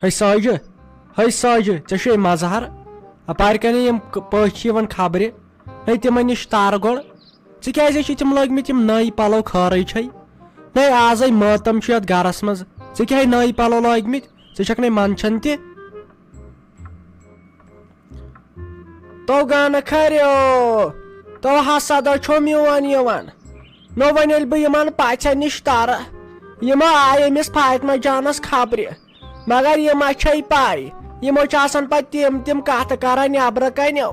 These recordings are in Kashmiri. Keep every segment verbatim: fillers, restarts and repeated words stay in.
ہے ساجہِ، ہے ساجہِ، ژےٚ چھُے مظہر؟ اپارِ کنے یِم ک-، پٔژھۍ چھِ یِوان خبرِ۔ ہے تِمن نِش تر گۄڈٕ۔ ژےٚ کیازِ چھِ تِم لٲگمٕتۍ، یِم نٔوۍ پلو خٲرٕے چھے؟ ہے آزے مٲتم چھُ یتھ گرس منٛز۔ ژےٚ کیٛاہ نٔوۍ پلو لٲگمٕتۍ؟ ژےٚ چھکھ نے منٛدچھان تہِ؟ تو گانہٕ کھریو، تو ہسا دو چھو میون یِوان۔ نو وۄنۍ ییٚلہِ بہٕ یِمن پژھٮ۪ن نِش ترٕ، یِمو آیہِ أمِس فاطمہ جانس خبرِ، مگر یِم ما چھے پاے، یِمو چھِ آسان پتہٕ تِم تِم کتھٕ کران نیبرٕ کنیو،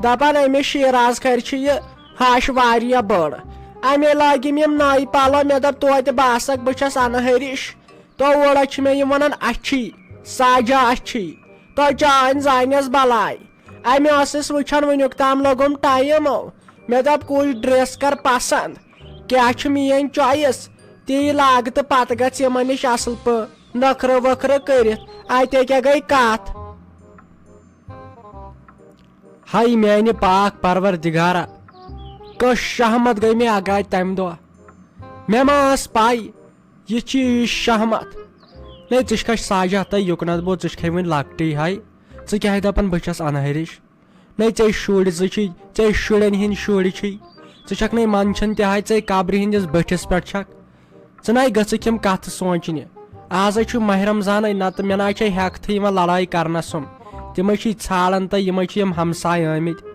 دپان أمِس شیراز کھرِ چھِ یہِ ہش واریاہ بٔڑ۔ امے لٲگِم یِم نٔوۍ پلو، مےٚ دوٚپ توتہِ بہٕ آسکھ، بہٕ چھس انہٕ ہرِش۔ تو اورٕ چھِ مےٚ یِم ونان اچھی، ساجا اچھی، تو چانۍ زانٮ۪س بلاے۔ امہِ ٲسٕس وٕچھان وٕنیُک تام لوٚگُم ٹایمو۔ مےٚ دوٚپ کُس ڈریس کر پسند، کیٛاہ چھُ میٲنۍ چویس، تی لاگہٕ تہٕ پتہٕ گژھِ یِمن نِش اصل پٲٹھۍ نخرٕ وخرٕ کٔرِتھ۔ اتہِ کیٛاہ گٔے کتھ؟ ہاے میانہِ پاک پروردگارا، کۄس شہمت گٔے مےٚ اگاے تمہِ دۄہ۔ مےٚ ما ٲس پاے یہِ چیٖز شہمت؟ نے ژٕ چھکھ ساجہ تہٕ یُکنتھ بوٚڑ، ژٕ چھکھے وُنہِ لۄکٹٕے ہاے۔ ژٕ کیٛاہ دپان بہٕ چھس انہرِش؟ نے ژےٚ شُرۍ زٕ چھی، ژےٚ شُرٮ۪ن ہٕنٛدۍ شُرۍ چھی۔ ژٕ چھکھ نے منٛدچھان تہِ ہاے، ژےٚ قبرِ ہٕنٛدِس بٔٹھِس پٮ۪ٹھ چھکھ۔ ژٕ نَے گٔژھکھ یِم کتھٕ سونٛچنہِ۔ آزے چھُ ماہِ رمضانٕے، نتہٕ مےٚ نَے چھے ہٮ۪کتھٕے یِوان لڑٲے کرنس ہُم۔ تِمے چھِ ژھانڈان تہٕ یِمے چھِ یِم ہمساے آمٕتۍ۔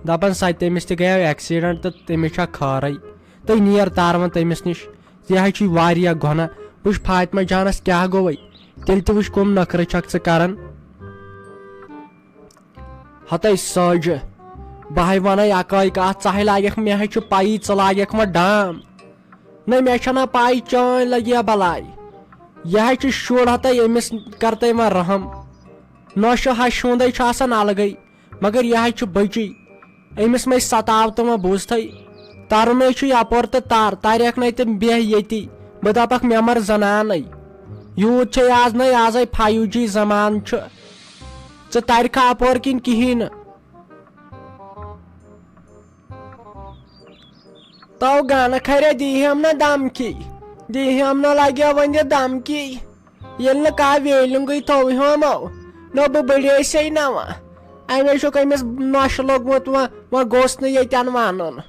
دپان سۄ تہِ تٔمِس تہِ گٔیو accident تہٕ تٔمِس چھا خٲرٕے۔ تہٕ نیر تارون تٔمِس نِش۔ یہِ حظ چھُے واریاہ گۄناہ۔ وٕچھ فاطمہ جانس کیٛاہ گوٚوے۔ تیٚلہِ تہِ وٕچھ کٕم نخرٕ چھکھ ژٕ کران۔ ہتے ساجہِ، بہٕ ہے ونے اکٲے کتھ، ژٕ ہے لاگکھ، مےٚ ہے چھُ پَیی ژٕ لاگکھ وۄنۍ ڈام۔ نہ، مےٚ چھنہ پَے چٲنۍ لگیا بلاے۔ یہِ ہے چھُ شُر ہتے، أمِس کرتے وۄنۍ رحم۔ نۄشہِ ہشہِ ہُنٛدے چھُ آسان الگے، مگر یہِ ہے چھُ بچی۔ أمِس مے ستاو تہٕ وۄنۍ بوٗزتھے۔ ترُن ہے چھُ یپور تہٕ تر، تریکھ نے تہٕ بیٚہہ ییٚتی۔ بہٕ دپکھ مےٚ مر زنانے۔ یوٗت چھے آز نے، آزے five G زمانہٕ چھُ۔ ژٕ ترکھا اپور کِنۍ کِہیٖنۍ نہٕ؟ تو گنہٕ کھرے دیٖہم نہ دمکی، دیٖہم نہ لگیو وۄنۍ یہِ دمکی۔ ییٚلہِ نہٕ کانٛہہ ویلنگٕے تھوٚوہومو، نہ بہٕ بٔڑیسے نہ وۄنۍ۔ امے چھُکھ أمِس نۄشہِ لوٚگمُت وۄنۍ، وۄنۍ گوٚژھ نہٕ ییٚتٮ۪ن ونُن۔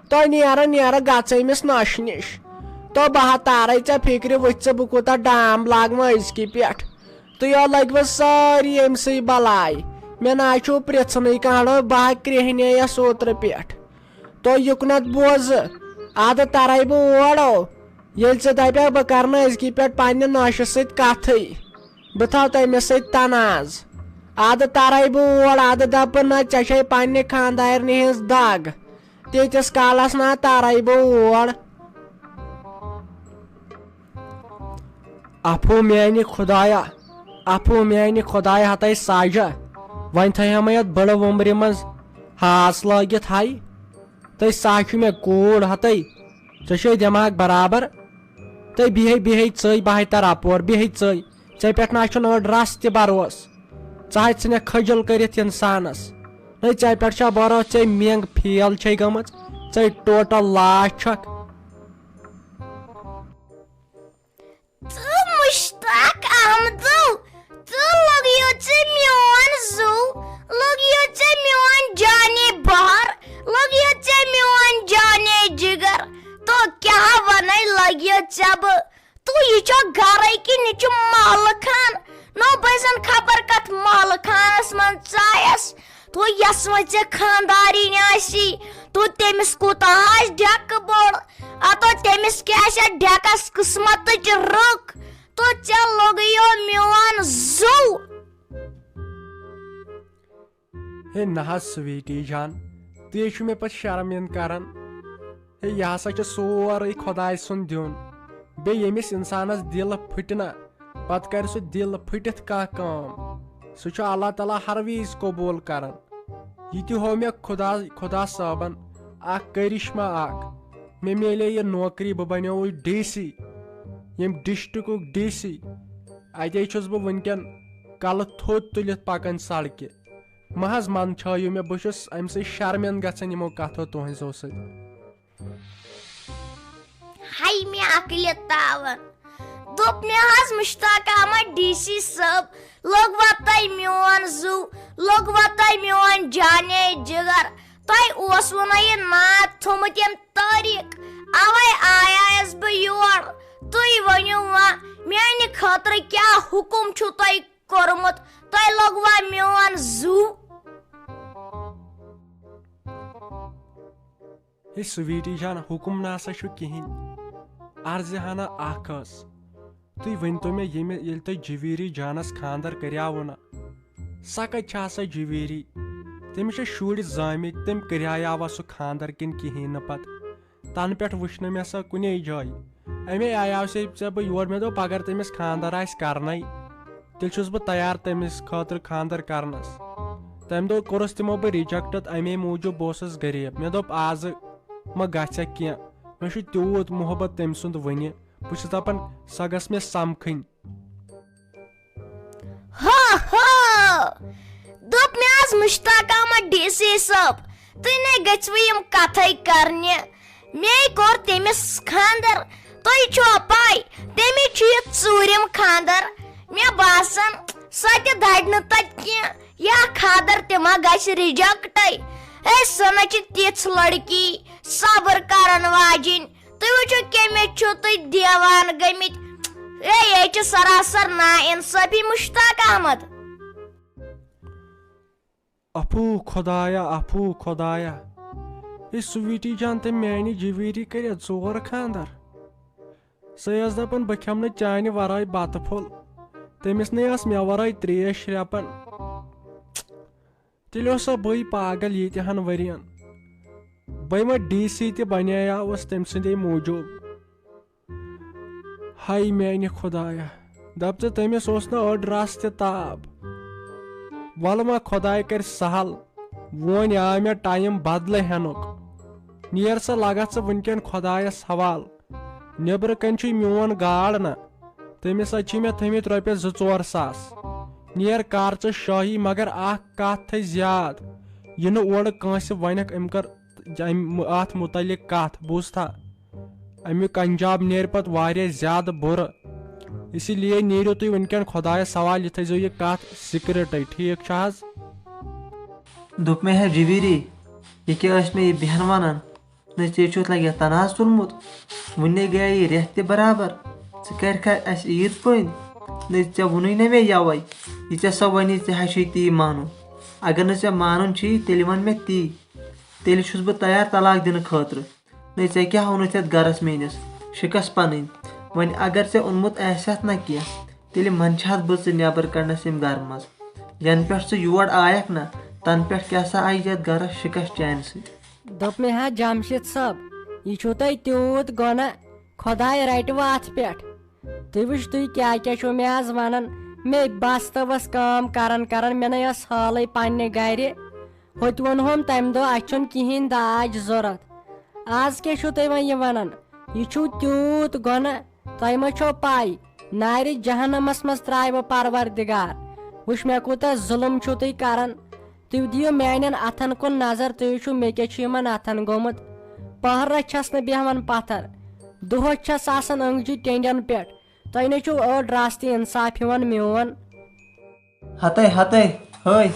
تۄہہِ نیران نیران گژھ أمِس نۄشہِ نِش۔ تو بہٕ ہا تارے ژےٚ فکرِ، وٕچھ ژٕ بہٕ کوٗتاہ ڈام لاگہٕ وۄنۍ أزکہِ پٮ۪ٹھ۔ تُہۍ ہا لٔگوٕ سٲری أمۍ سٕے بلاے۔ مےٚ نہ حظ چھُو پرٛژھنٕے کانٛہہ، بہٕ ہا کرٛیہنییس اوترٕ پٮ۪ٹھ۔ تو یُکنتھ بوزٕ، ادٕ ترے بہٕ اورو۔ ییٚلہِ ژٕ دپکھ بہٕ کرٕ نہٕ أزکہِ پٮ۪ٹھ پننہِ نۄشہِ سۭتۍ کتھٕے، بہٕ تھاو تٔمِس سۭتۍ تناز۔ ادٕ ترے بہٕ اور، ادٕ دپہٕ نہ ژےٚ چھے پننہِ خاندارنہِ ہٕنٛز دگ۔ تیٖتِس کالس نہ ترے بہٕ اور۔ افو میانہِ خدایا، افو میانہِ خدایا ہتے ساجہ، وۄنۍ تھٲیہم یتھ بڑٕ وُمرِ منٛز ہاس لٲگِتھ ہاے۔ تہٕ سا چھُ مےٚ کوٗر ہتے، ژےٚ چھے دٮ۪ماغ برابر؟ تہٕ بیٚہے بیٚہے ژٕے، بہٕ ہاے ترٕ اپور، بیٚہے ژٕے۔ ژےٚ پٮ۪ٹھ نہ چھُنہٕ أڑ رژھ تہِ بروس۔ ژٕ ہاے ژھٕنکھ خجل کٔرِتھ انسانس۔ نَے ژےٚ پٮ۪ٹھ چھا بروس، ژےٚ مینگ فیل چھے گٔمٕژ، ژےٚ ٹوٹل لاش چھکھ۔ ژٕ مشتاق احمدو، ژٕ لوٚگیو ژےٚ میون زُو، لوٚگیو ژےٚ میون جانے بہر، لوٚگیو ژےٚ میون جانے جگر۔ تو کیٛاہ ونے لگیو ژےٚ بہٕ؟ تو یہِ چھا گرے کِنہٕ یہِ چھُ محلہٕ خان؟ نو بہٕ زن خبر کتھ محلہٕ خانس منٛز ژایس۔ تو یس وۄنۍ ژےٚ خاندارِنۍ آسی، تو تٔمِس کوٗتاہ آسہِ ڈٮ۪کہٕ بوٚڑ؟ اتو تٔمِس کیٛاہ آسہِ ڈٮ۪کس قٕسمتٕچ رٕکھ؟ تو ژےٚ لوٚگیو میون زُو۔ ہے نہ حظ سویٖٹی جان، تُہۍ چھِو مےٚ پتہٕ شرمِند کران۔ ہے یہِ ہسا چھُ سورُے خۄداے سُنٛد دیُن۔ بیٚیہِ ییٚمِس انسانس دِل پھٕٹہِ نہ، پتہٕ کرِ سُہ دِل پھٕٹِتھ کانٛہہ کٲم۔ سُہ چھُ اللہ تعالیٰ ہر وِزِ قبوٗل کران۔ یہِ تہِ ہوو مےٚ خۄدا، خۄدا صٲبن اکھ کرشمہ اکھ۔ مےٚ میلے یہِ نوکری، بہٕ بنیووُس D C، ییٚمہِ district-ُک D C۔ اتے چھُس بہٕ وٕنکیٚن کلہٕ تھوٚد تُلِتھ پکان سڑکہِ۔ مہ حظ منٛدچھٲیِو مےٚ، بہٕ چھُس امہِ سۭتۍ شرمِند گژھان یِمو کتھو تُہنٛزو سۭتۍ۔ ہاے مےٚ عقلہِ تاوان، دوٚپ مےٚ حظ مشتاق احمد ڈی سی صٲب، لوٚگوا تۄہہِ میون زُو، لوٚگوا تۄہہِ میون جانے جگر؟ تۄہہِ اوسوُ نہ یہِ ناد تھوٚمُت ییٚمہِ تٲریٖخ، اوے آیایس بہٕ یور۔ تُہۍ ؤنِو وۄنۍ، میانہِ خٲطرٕ کیٛاہ حُکُم چھُو تۄہہِ کوٚرمُت؟ تۄہہِ لوٚگوا میون زُو؟ ہے سویٹی جان، حُکُم نہ سا چھُ کِہیٖنۍ، عرضِ ہنا اکھ ٲس۔ تُہۍ ؤنۍ تو مےٚ، ییٚمہِ ییٚلہِ تۄہہِ جویری جانس خانٛدر کریاوُ نہ، سۄ کتہِ چھِ آسان جویری؟ تٔمِس چھِ شُرۍ زامٕتۍ، تٔمۍ کریاوا سُہ خانٛدر کِنہٕ کِہیٖنۍ نہٕ پتہٕ؟ تنہٕ پٮ۪ٹھ وٕچھ نہٕ مےٚ سۄ کُنے جایہِ۔ اَمے آیاو سے ژےٚ بہٕ یور، مےٚ دوٚپ اگر تٔمِس خانٛدر آسہِ کرنَے، تیٚلہِ چھُس بہٕ تیار تٔمِس خٲطرٕ خانٛدر کرنس۔ تَمہِ دۄہ کوٚرُس تِمو بہٕ reject، اَمے موٗجوٗب بہٕ اوسُس غریٖب۔ مےٚ دوٚپ آزٕ ما گژھِ کینٛہہ، مےٚ چھُ تیوٗت محبت تٔمۍ سُنٛد وٕنہِ۔ بہٕ چھُس دَپان، سۄ گٔژھ مےٚ سَمکھٕنۍ۔ ہا ہا! دوٚپ مےٚ آز مشتاق احمد ڈی سی صٲب، تُہۍ نے گٔژھوٕ یِم کَتھَے کَرنہِ۔ مے کوٚر تٔمِس خانٛدر۔ تۄہہِ چھوا پَے، تٔمِس چھُ یہِ ژوٗرِم خانٛدر۔ مےٚ باسان، سۄ تہِ دَرِ نہٕ تَتہِ کینٛہہ۔ یا خانٛدر تہِ ما گژھِ rejectے؟ ہے، سۄ نہ چھِ تِژھ لڑکی، صبر کَرَن واجِنۍ۔ تُہۍ وٕچھِو، کٔمِس چھِو تُہۍ دیوان گٔمٕتۍ۔ اے، یے چھِ سراسر نا انصٲفی، مشتاق احمد۔ اپھو خدایا، اپھو خدایا۔ اے سویٹی جان، تٔمۍ میانہِ جویری کٔرِتھ ژور خانٛدر۔ سۄ ٲس دپان، بہٕ کھٮ۪مہٕ نہٕ چانہِ ورٲے بتہٕ پھوٚل۔ تٔمِس نے ٲس مےٚ ورٲے تریش شرٛپان۔ تیٚلہِ اوس سا بٕے پاگل ییٖتیٛاہن ؤرین؟ بٕے ما ڈی سی تہِ بنییاوس تٔمۍ سٕنٛدے موٗجوٗب؟ ہاے میانہِ خدایا، دپ ژٕ تٔمِس اوس نہٕ أڑ رس تہِ تاب۔ ولہٕ ما خداے کرِ سہل، وۄنۍ آو مےٚ ٹایم بدلہٕ ہٮ۪نُک۔ نیر سا لگتھ ژٕ وٕنکٮ۪ن خدایس حوال۔ نیبرٕ کنۍ چھُے میون گاڈ نہ، تٔمِس اَتہِ چھِ مےٚ تھٲمٕتۍ رۄپیَس زٕ ژور ساس۔ نیر کر ژٕ شٲہی، مگر اکھ کتھ تھٲے یاد، یہِ نہٕ اورٕ کٲنٛسہِ ونکھ أمۍ کٔر امہِ اتھ متعلق کتھ، بوٗزتھا؟ امیُک انجام نیرِ پتہٕ واریاہ زیادٕ بُرٕ۔ اسی لیے نیرِو تُہۍ وٕنکٮ۪ن خۄدایس حوالہٕ، یہِ تھٲیزیو یہِ کتھ secretٕے، ٹھیٖک چھُ حظ؟ دوٚپ مےٚ، ہے جویری، یہِ کیٛاہ ٲسۍ مےٚ یہِ بیہن ونان؟ نہ ژےٚ چھُتھ لگہِ تنازٕ تُلمُت؟ وُنہِ گٔیے یہِ رٮ۪تھ تہِ برابر، ژٕ کرِکھا اَسہِ عیٖد پٔنۍ؟ نہ ژےٚ ووٚنُے نہ مےٚ یَوَے، یہِ ژےٚ سۄ وَنی ژےٚ ہا چھُے تی مانُن۔ اگر نہٕ ژےٚ مانُن چھُے، تیٚلہِ وَن مےٚ تی۔ تیٚلہِ چھُس بہٕ تیار طلاق دِنہٕ خٲطرٕ۔ نہ ژےٚ کیٛاہ اوٚنُتھ یَتھ گَرَس میٛٲنِس؟ شِکَس پَنٕنۍ۔ وۄنۍ اگر ژےٚ اوٚنمُت آسہِ ہَتھ نہ کینٛہہ، تیٚلہِ منٛدچھِ ہَتھ بہٕ ژٕ نٮ۪بر کَڑنَس ییٚمہِ گَرٕ منٛز۔ یَنہٕ پٮ۪ٹھ ژٕ یور آیَکھ نہ، تَنہٕ پٮ۪ٹھ کیٛاہ سا آیہِ یَتھ گَرَس شِکَس چانہِ سۭتۍ۔ دوٚپ مےٚ ہا جمشید صٲب، یہِ چھُو تۄہہِ تیوٗت گۄناہ، خۄداے رٹہِ وۄنۍ اتھ پٮ۪ٹھ۔ تُہۍ وٕچھ، تُہۍ کیٛاہ کیٛاہ چھِو مےٚ آز ونان؟ مےٚ بستہٕ ؤژھ کٲم کران کران، مےٚ نے ٲس حالٕے پننہِ گرِ۔ ہوٚتہِ ووٚنہوم تمہِ دۄہ، اسہِ چھُنہٕ کِہیٖنۍ داج ضروٗرت۔ آز کیٛاہ چھِو تُہۍ وۄنۍ یہِ ونان؟ یہِ چھُو تیوٗت گۄناہ۔ تۄہہِ ما چھو پَے، نارِ جہنمس منٛز ترٛاوِ بہٕ پروردگار۔ وٕچھ، مےٚ کوٗتاہ ظُلُم چھِو تُہۍ کران۔ تُہۍ دِیِو میانٮ۪ن اَتھن کُن نظر، تُہۍ وٕچھِو، مےٚ کیٛاہ چھُ یِمن اَتھن گوٚمُت۔ پٔہرس چھَس نہٕ بیٚہوان پتھر، دۄہس چھَس آسان أنٛگجہِ ٹیٚنٛڈٮ۪ن پٮ۪ٹھ۔ تۄہہِ نے چھُو أڑ راستہٕ انصاف یِوان میون۔ ہتے ہتے، ہے،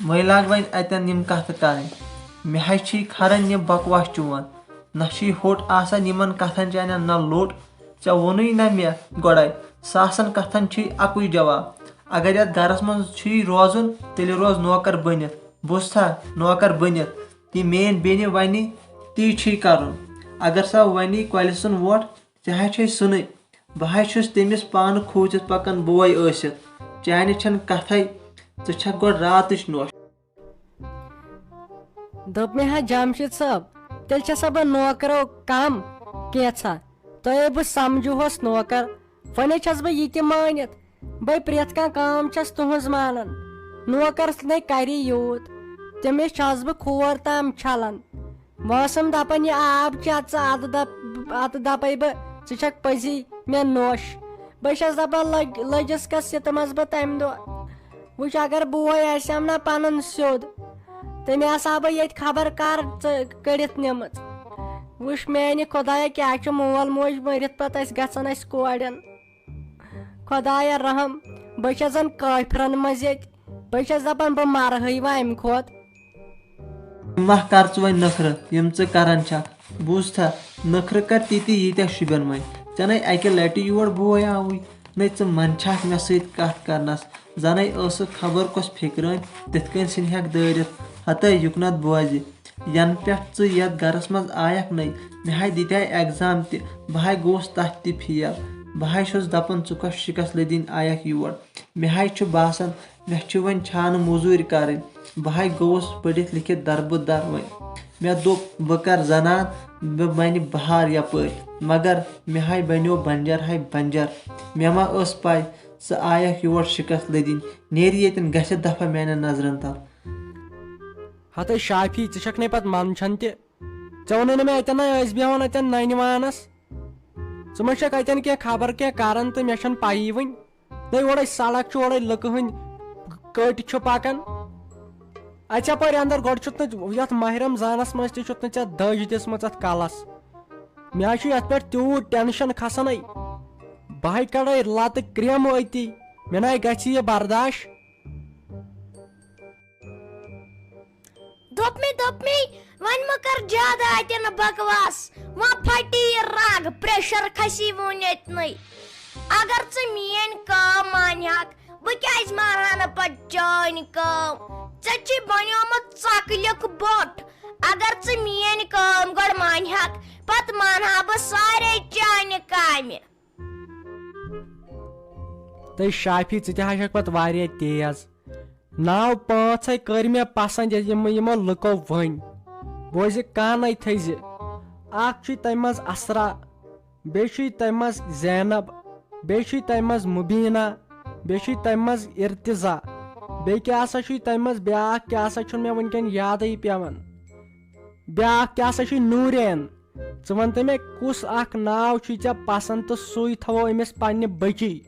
وۄنۍ لاگ وۄنۍ اتٮ۪ن یِم کتھٕ کرٕنۍ۔ مےٚ حظ چھی کھران یہِ بکواس چون۔ نہ چھی ہوٚٹ آسان یِمن کتھن چانٮ۪ن، نہ لوٚٹ۔ ژےٚ ووٚنُے نہ مےٚ گۄڈے، ساسن کتھن چھی اکُے جواب۔ اگر یتھ گرس منٛز چھی روزُن، تیٚلہِ روز نوکر بٔنِتھ۔ بوٗزتھا؟ نوکر بٔنِتھ۔ یہِ میٲنۍ بیٚنہِ ونہِ، تی چھی کرُن۔ اگر سۄ ونہِ کۄلہِ سُن ووٹ، ژےٚ حظ چھے سُنٕے۔ بہٕ حظ چھُس تٔمِس پانہٕ کھوٗژِتھ پکان بوے ٲسِتھ۔ چانہِ چھَنہٕ کتھے، ژٕ چھکھ گۄڈٕ راتٕچ نوٚش۔ دوٚپ مےٚ ہا جمشید صٲب، تیٚلہِ چھَسا بہٕ نوکرو کم کینٛژھا؟ تۄہے بہٕ سمجھوہس نوکر، وۄنۍ چھَس بہٕ یہِ تہِ مٲنِتھ۔ بے پرٛٮ۪تھ کانٛہہ کٲم چھَس تُہٕنٛز مانان۔ نوکر سٕنٛدے کَرِ یوٗت، تٔمِس چھَس بہٕ کھور تام چھَلان۔ بہٕ ٲسٕم دَپان، یہِ آب چےٚ ژٕ، اَدٕ دَپ-، اَدٕ دَپَے بہٕ، ژٕ چھَکھ پٔزی مےٚ نوٚش۔ بہٕ چھَس دَپان، لٔج-، لٔجِس کَس سِتمَس بہٕ تَمہِ دۄہ۔ وٕچھ، اگر بوے آسہِ ہم نہ پَنُن سیوٚد، تٔمۍ آسہٕ ہا بہٕ ییٚتہِ خبر کَر ژٕ کٔڑِتھ نِمٕژ۔ وٕچھ میٛانہِ خۄدایا، کیٛاہ چھُ مول موج مٔرِتھ پَتہٕ اَسہِ گژھان اَسہِ کورٮ۪ن۔ خۄدایا رحم، بہٕ چھَس زَن کٲفرَن منٛز ییٚتہِ۔ بہٕ چھَس دَپان بہٕ مَرٕ ہٕے وۄنۍ اَمہِ کھۄتہٕ۔ مہ کر ژٕ وۄنۍ نخرٕ یِم ژٕ کران چھکھ۔ بوٗزتھا، نخرٕ کر تِتی ییٖتیٛاہ شُبٮ۪ن وۄنۍ۔ ژےٚ نے اکہِ لٹہِ یور بوے آوُے، نے ژٕ منٛدچھکھ مےٚ سۭتۍ کتھ کرنس۔ زنے ٲسٕکھ خبر کۄس فکرٲنۍ، تِتھ کٔنۍ ژھٕنہِ ہکھ دٲرِتھ۔ ہتے یُکنتھ بوزِ، ینہٕ پٮ۪ٹھ ژٕ یتھ گرس منٛز آیکھ نے، مےٚ ہاے دِتے ایگزام تہِ، بہٕ ہاے گوس تتھ تہِ فیل۔ بہٕ ہاے چھُس دپان ژٕ کۄس شکست لٔدِنۍ آیکھ یور۔ مےٚ ہاے چھُ باسان، مےٚ چھُ وۄنۍ چھانہٕ موٚزوٗرۍ کرٕنۍ۔ بہٕ ہاے گوٚوُس پٔرِتھ لیٚکھِتھ دربہٕ در وۄنۍ۔ مےٚ دوٚپ، بہٕ کر زنان، مےٚ بنہِ بہار یپٲرۍ۔ مگر مےٚ ہاے بنیو بنجر ہاے بنجر۔ مےٚ ما ٲس پَے، ژٕ آیکھ یور شکست لٔدِنۍ۔ نیرِ ییٚتٮ۪ن، گژھِ دفعہ میانٮ۪ن نظرن تل۔ ہتے شافی، ژٕ چھکھ نے پتہٕ منٛدچھان تہِ۔ ژےٚ ووٚنُے نہٕ مےٚ، اتٮ۪ن نہ ٲسۍ بیٚہوان اتٮ۪ن ننہِ وانس۔ ژٕ ما چھکھ اتٮ۪ن کینٛہہ خبر کینٛہہ کران تہٕ مےٚ چھنہٕ پَیی وٕنہِ۔ نہ یورے سڑک چھُ، اورے لُکہٕ ہٕنٛدۍ کٔٹۍ چھِ پکان۔ اتہِ ژےٚ پورِ اندر گۄڈٕ چھُتھ نہٕ یتھ ماہ رمضانس منٛز تہِ چھُتھ نہٕ ژےٚ دٔج دِژمٕژ اتھ کلس۔ مےٚ حظ چھُ یتھ پٮ۪ٹھ تیوٗت ٹینشن کھسان۔ بہٕ ہاے کڑے لتہٕ کرٛیمہٕ أتی۔ مےٚ نہ گژھِ یہِ برداش۔ دوٚپ مےٚ، دوٚپ مےٚ، وۄنۍ مہ کر زیادٕ اتٮ۪ن بکواس۔ وۄنۍ پھٹی یہِ رگ، پریشر کھسی وُنۍ اتنٕے۔ اگر ژٕ میٲنۍ کٲم مانہِ ہکھ، بہٕ کیازِ مانہٕ ہا نہٕ پتہٕ چٲنۍ کٲم؟ ژےٚ چھُے بنیومُت ژکلِک بوٚٹھ۔ اگر ژٕ میٲنۍ کٲم گۄڈٕ مانہِ ہکھ، پتہٕ مانہٕ ہا بہٕ سارے چانہِ کامہِ۔ تہٕ شافی، ژٕ تہِ ہا چھکھ پتہٕ واریاہ تیز۔ ناو پانٛژھ ہے کٔرۍ مےٚ پسنٛد، ییٚلہِ یِم یِمو لُکو ؤنۍ۔ بوزِ کانٕے تھٲیزِ۔ اکھ چھُے تَمہِ منٛز اسرا، بیٚیہِ چھُے تَمہِ منٛز زینب، بیٚیہِ چھُے تَمہِ منٛز مبیٖنہ، بیٚیہِ چھُے تَمہِ منٛز ارتضا۔ بیٚیہِ کیٛاہ سا چھُے تَمہِ منٛز بیٛاکھ، کیٛاہ سا چھُنہٕ مےٚ وٕنکٮ۪ن یادٕے پٮ۪وان۔ بیٛاکھ کیٛاہ سا چھُے نوٗرین۔ ژٕ وَن تہٕ مےٚ، کُس اکھ ناو چھُے ژےٚ پسنٛد تہٕ سُے تھاوو أمِس پننہِ بٔچی۔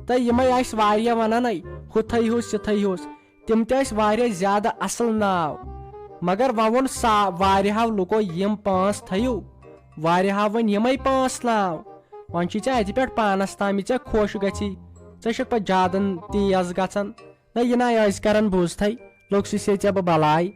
تہٕ یِمے ٲسۍ واریاہ وَنان، ہے، ہُتھے ہیوٗس، یِتھے ہیوٗس۔ تِم تہِ ٲسۍ واریاہ زیادٕ اصل ناو۔ مگر وۄنۍ ووٚن سا-، واریاہو لُکو، یِم پانٛژھ تھٲیِو، واریاہو وۄنۍ یِمے پانٛژھ ناو۔ وۄنۍ چھُے ژےٚ اَتہِ پٮ۪ٹھ پانس تام، یہِ ژےٚ خۄش گژھی۔ ژےٚ چھُکھ پتہٕ زیادٕ تیز گژھان۔ نہ، یہِ نہ ٲسۍ کران بوٗزتھے، لوٚگ سُہ سے ژےٚ بہٕ بلاے۔